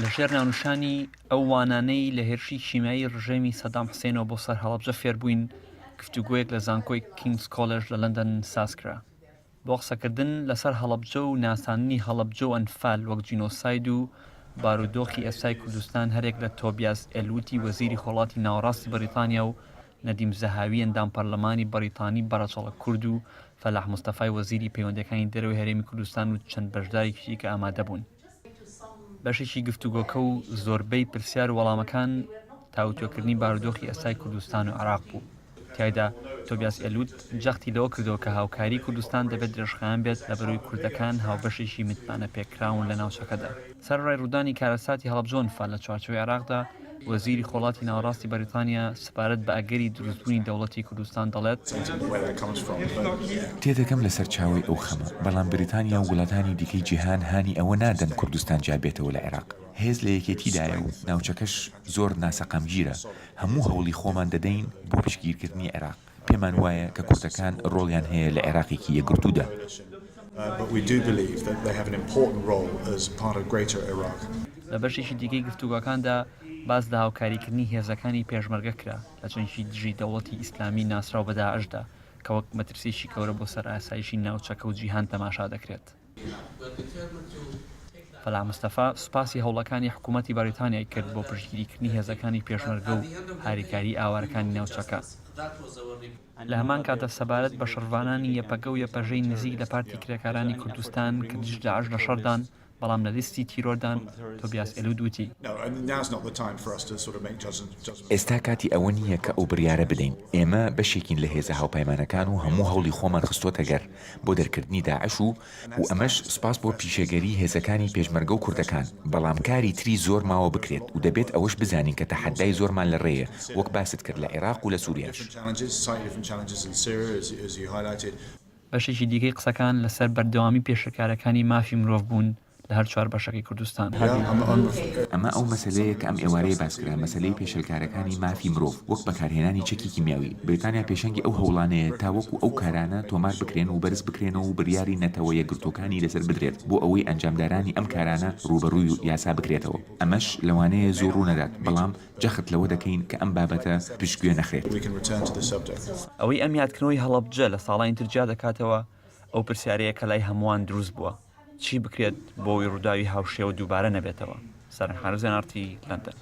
لە ژێر ناونیشانی ئەو وانانەی لە هێرشی کیمیایی ڕژێمی سەدام حسێنەوە بۆ سەر هەڵەبجە فێربووین، گفتوگۆیەک لە زانکۆی کینگز کۆلێژ لە لەندەن سازکرا. بۆ قسەکردن لەسەر هەڵەبجە و ناساندنی هەڵەبجە و ئەنفال وەک جینۆساید و بارودۆخی ئێستای کوردستان هەریەک لە تۆبیاس ئێلوتی وەزیری خۆڵاتی ناوەڕاستی بەریتانیا و نەدیم زەهاوی ئەندام پەرلەمانی بەریتانی بەڕەچەڵەک کورد و فەلاح مستەفای وەزیری پەیوەندیەکانی دەرەوەی هەرێمی کوردستان و چەند بەشدارێکی دیکە ئامادەبوون. بەشێکی گفتوگۆکە و زۆربەی پرسیار و وەڵامەکان تاوتوێکردنی بارودۆخی ئێستای کوردستان و عێراق بوو. تیایدا تۆبیاس ئێلوت جەختی لەوە کردەوە کە هاوکاریی کوردستان دەبێت درێژخایەن بێت لەبەرئەوەی کوردەکان هاوبەشێکی متمانەپێکراون لە ناوچەکەدا. سەرەڕای ڕوودانی کارەساتی هەڵەبجە و ئەنفال لە چوارچێوەی عێراقدا، وەزیری خۆڵاتی ناوەڕاستی بەریتانیا سەبارەت بە ئەگەری دروستبوونی دەوڵەتی کوردستان دەڵێت، تێدەگەم لە سەرچاوەی ئەو خەمە، بەڵام بریتانیا و وڵاتانی دیکەی جیهان هانی ئەوە نادەن کوردستان جیابێتەوە لە عێراق. هێز لە یەکێتیدایە و ناوچەکەش زۆر ناسەقامگیرە، هەموو هەوڵی خۆمان دەدەین بۆ پشتگیرکردنی عێراق، پێمان وایە کە کوردەکان ڕۆڵیان هەیە لە عێراقێکی یەکگرتوودا. لە بەشێکی دیکەی گفتوگۆکاندا باس لە هاوکاریکردنی هێزەکانی پێشمەرگە کرا لە جەنگی دژی دەوڵەتی ئیسلامی ناسراو بە داعشدا کە وەک مەترسییەکی گەورە بۆ سەر ئاسایشی ناوچەکە و جیهان تەماشا دەکرێت. فەلاح مستەفا سوپاسی هەوڵەکانی حکوومەتی بەریتانیای کرد بۆ پشتگیریکردنی هێزەکانی پێشمەرگە و هاریکاریی ئاوارەکانی ناوچەکە. لە هەمان کاتدا سەبارەت بە شەڕڤانانی یەپەگە و یەپەژەی نزیک لە پارتی کرێکارانی کوردستان کە دژ داعش لە شەڕدان، بەڵام لە لیستی تیرۆردان، تۆبیاس ئێلود وتی. ئێستا کاتی ئەوە نییە کە ئەو بڕیارە بدەین، ئێمە بەشێکین لە هێزە هاوپەیمانەکان و هەموو هەوڵی خۆمان خستۆتە گەر بۆ دەرکردنی داعش و و ئەمەش سوپاس بۆ پیشەگەری هێزەکانی پێشمەرگە و کوردەکان، بەڵام کاری تری زۆر ماوە بکرێت و دەبێت ئەوەش بزانین کە تەحەدای زۆرمان لە ڕێیە وەک باست کرد لە عێراق و لە سوریاش. بەشێکی دیکەی قسەکان لەسەر بەردەوامی پێشێلکارەکانی مافی مرۆڤ بوون لە هەر چوار بەشەکەی کوردستان. ئەمە ئەو مەسەلەیە کە ئەم ئێوارەیە باس کرا، مەسەلەی پێشێلکارەکانی مافی مرۆڤ، وەک بەکارهێنانی چەکی کیمیاوی. بریتانیا پێشەنگی ئەو هەوڵانەیە تا وەکو ئەو کارانە تۆمار بکرێن و بەرز بکرێنەوە و بریاری نەتەوە یەکگرتووەکانی لەسەر بدرێت بۆ ئەوەی ئەنجامدارانی ئەم کارانە رووبەرووی یاسا بکرێتەوە. ئەمەش لەوانەیە زوو روونەدات، بەڵام جەخت لەوە دەکەین کە ئەم بابەتە پشتگوێ نەخرێت. ئەوەی ئەم یادکردنەوەی هەڵەبجە لە ساڵانی تر جیا دەکاتەوە، ئەو پرسیارەیە کە لای هەمووان دروست بووە، چی بکرێت بۆ ئەوەی ڕووداوی هاوشێوە دووبارە نەبێتەوە؟ سارنگ حارس، ئێن ئاڕ تی، لەندەن.